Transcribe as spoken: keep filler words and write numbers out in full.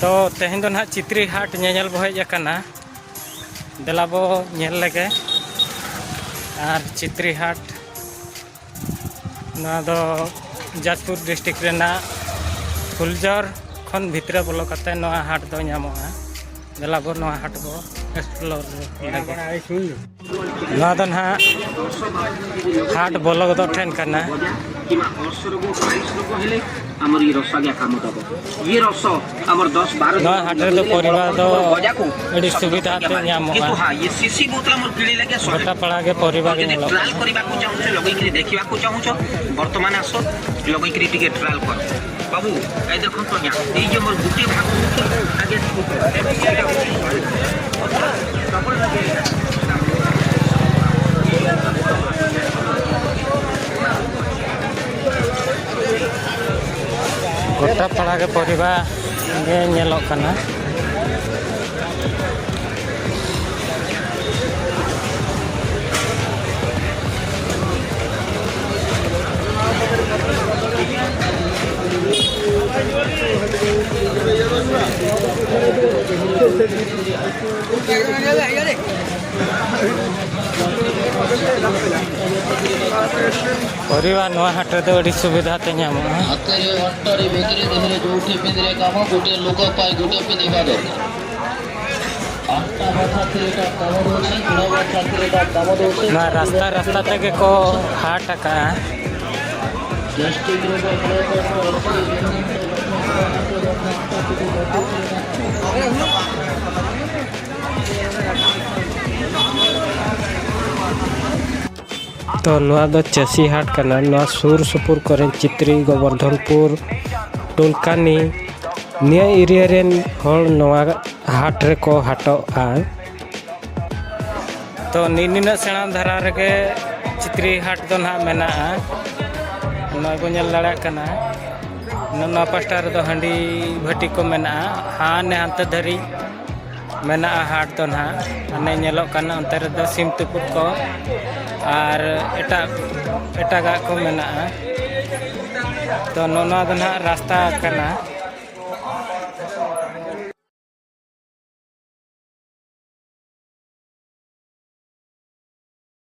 ᱛᱚ ᱛᱮᱦᱮᱧ ᱫᱚ ᱱᱟᱦᱟᱜ ᱪᱤᱛᱨᱤ ᱦᱟᱴ ᱧᱮᱧᱮᱞ ᱵᱚ ᱦᱮᱡ ᱟᱠᱟᱱᱟ᱾ ᱫᱮᱞᱟ ᱵᱚ ᱧᱮᱞ ᱞᱮᱜᱮ᱾ ᱟᱨ ᱪᱤᱛᱨᱤ ᱦᱟᱴ, ᱱᱚᱣᱟ ᱫᱚ ᱡᱟᱡᱽᱯᱩᱨ ᱰᱤᱥᱴᱨᱤᱠᱴ ᱨᱮᱱᱟᱜ ᱯᱷᱩᱞᱡᱚᱨ ᱠᱷᱚᱱ ᱵᱷᱤᱛᱨᱤ ᱵᱚᱞᱚ ᱠᱟᱛᱮ ᱱᱚᱣᱟ ᱦᱟᱴ ᱫᱚ ᱧᱟᱢᱚᱜᱼᱟ᱾ ᱫᱮᱞᱟ ᱵᱚ ᱱᱚᱣᱟ ᱦᱟᱴ ᱵᱚ ᱮᱠᱥᱯᱞᱳᱨ ᱞᱮᱜᱮ᱾ ᱱᱚᱣᱟ ᱫᱚ ᱱᱟᱦᱟᱜ ᱦᱟᱴ ᱵᱚᱞᱚ ᱜᱚᱫᱚᱜ ᱴᱷᱮᱱ ᱠᱟᱱᱟ᱾ ᱱᱚᱣᱟ ᱦᱟᱴ ᱨᱮᱫᱚ ᱯᱚᱨᱤᱵᱟ ᱫᱚ ᱟᱹᱰᱤ ᱥᱩᱵᱤᱫᱷᱟ ᱛᱮ ᱧᱟᱢᱚᱜᱼᱟ᱾ ᱜᱚᱴᱟ ᱯᱟᱲᱟ ᱜᱮ ᱯᱚᱨᱤᱵᱟ ᱜᱮ ᱧᱮᱞᱚᱜ ᱠᱟᱱᱟ᱾ ବର୍ତ୍ତମାନ ଆସ, ଲଗେଇକିରି ଟିକେ ଟ୍ରାଏଲ୍ କର। ବାବୁ, ଏଇ ଦେଖନ୍ତୁ ଆଜ୍ଞା, ଏଇ ଯେ ମୋର ଗୋଟିଏ ଭାଗ ଆଗେ ᱜᱚᱴᱟ ᱯᱟᱲᱟ ᱜᱮ ᱯᱚᱨᱤᱵᱟ ᱜᱮ ᱧᱮᱞᱚᱜ ᱠᱟᱱᱟ᱾ ᱯᱚᱨᱤᱵᱟ ᱱᱚᱣᱟ ᱦᱟᱴ ᱨᱮᱫᱚ ᱟᱹᱰᱤ ᱥᱩᱵᱤᱫᱷᱟ ᱛᱮ ᱧᱟᱢᱚᱜᱼᱟ᱾ ହାତରେ ଅଣ୍ଟାରେ ବେକରେ ଦେହରେ ଯୋଉଠି ପିନ୍ଧିଲେ କାମ, ଗୋଟିଏ ଲୋକ ପାଇଁ ଗୋଟିଏ ପିନ୍ଧିବା ଦରକାର। ଅଣ୍ଟା ବଥା ଥିଲେ ଏଇଟା କାମ ଦଉଛି, ଗୋଡ଼ ବଥା ଥିଲେ ଏଇଟା କାମ ଦଉଛି। ᱱᱚᱣᱟ ᱨᱟᱥᱛᱟ ᱨᱟᱥᱛᱟ ᱛᱮᱜᱮ ᱠᱚ ᱦᱟᱴ ᱟᱠᱟᱜᱼᱟ᱾ ଗ୍ୟାଷ୍ଟ୍ରିକ୍ ରୋଗ, ବ୍ଲଡ୍ ପ୍ରେସର, ᱛᱚ ᱱᱚᱣᱟ ᱫᱚ ᱪᱟᱹᱥᱤ ᱦᱟᱴ ᱠᱟᱱᱟ᱾ ᱱᱚᱣᱟ ᱥᱩᱨ ᱥᱩᱯᱩᱨ ᱠᱚᱨᱮ ᱪᱤᱛᱨᱤ, ᱜᱳᱵᱚᱨᱫᱷᱚᱱᱯᱩᱨ, ᱴᱩᱞᱠᱟᱱᱤ, ᱱᱤᱭᱟᱹ ᱮᱨᱤᱭᱟ ᱨᱮᱱ ᱦᱚᱲ ᱱᱚᱣᱟ ᱦᱟᱴ ᱨᱮᱠᱚ ᱦᱟᱴᱚᱜᱼᱟ᱾ ᱛᱚ ᱱᱤᱱᱟᱹᱜ ᱥᱮᱬᱟ ᱫᱷᱟᱨᱟ ᱨᱮᱜᱮ ᱪᱤᱛᱨᱤ ᱦᱟᱴ ᱫᱚ ᱱᱟᱦᱟᱜ ᱢᱮᱱᱟᱜᱼᱟ᱾ ᱱᱚᱜᱼᱚᱭ ᱵᱚᱱ ᱧᱮᱞ ᱫᱟᱲᱮᱭᱟᱜ ᱠᱟᱱᱟ, ᱱᱚᱣᱟ ᱯᱟᱥᱴᱟ ᱨᱮᱫᱚ ᱦᱟᱺᱰᱤ ᱵᱷᱟᱹᱴᱤ ᱠᱚ ᱢᱮᱱᱟᱜᱼᱟ᱾ ᱦᱟᱱᱮ ᱦᱟᱱᱛᱮ ᱫᱷᱟᱹᱨᱤᱡ ᱢᱮᱱᱟᱜᱼᱟ ᱦᱟᱴ ᱫᱚ ᱱᱟᱦᱟᱜ᱾ ᱦᱟᱱᱮ ᱧᱮᱞᱚᱜ ᱠᱟᱱᱟ ᱚᱱᱛᱮ ᱨᱮᱫᱚ ᱥᱤᱢ ᱛᱩᱯᱩᱫ ᱠᱚ ᱟᱨ ᱮᱴᱟᱜ ᱮᱴᱟᱜᱟᱜ ᱠᱚ ᱢᱮᱱᱟᱜᱼᱟ᱾ ᱛᱚ ᱱᱚᱜᱼᱚ ᱱᱚᱣᱟ ᱫᱚ ᱱᱟᱦᱟᱜ ᱨᱟᱥᱛᱟ ᱠᱟᱱᱟ᱾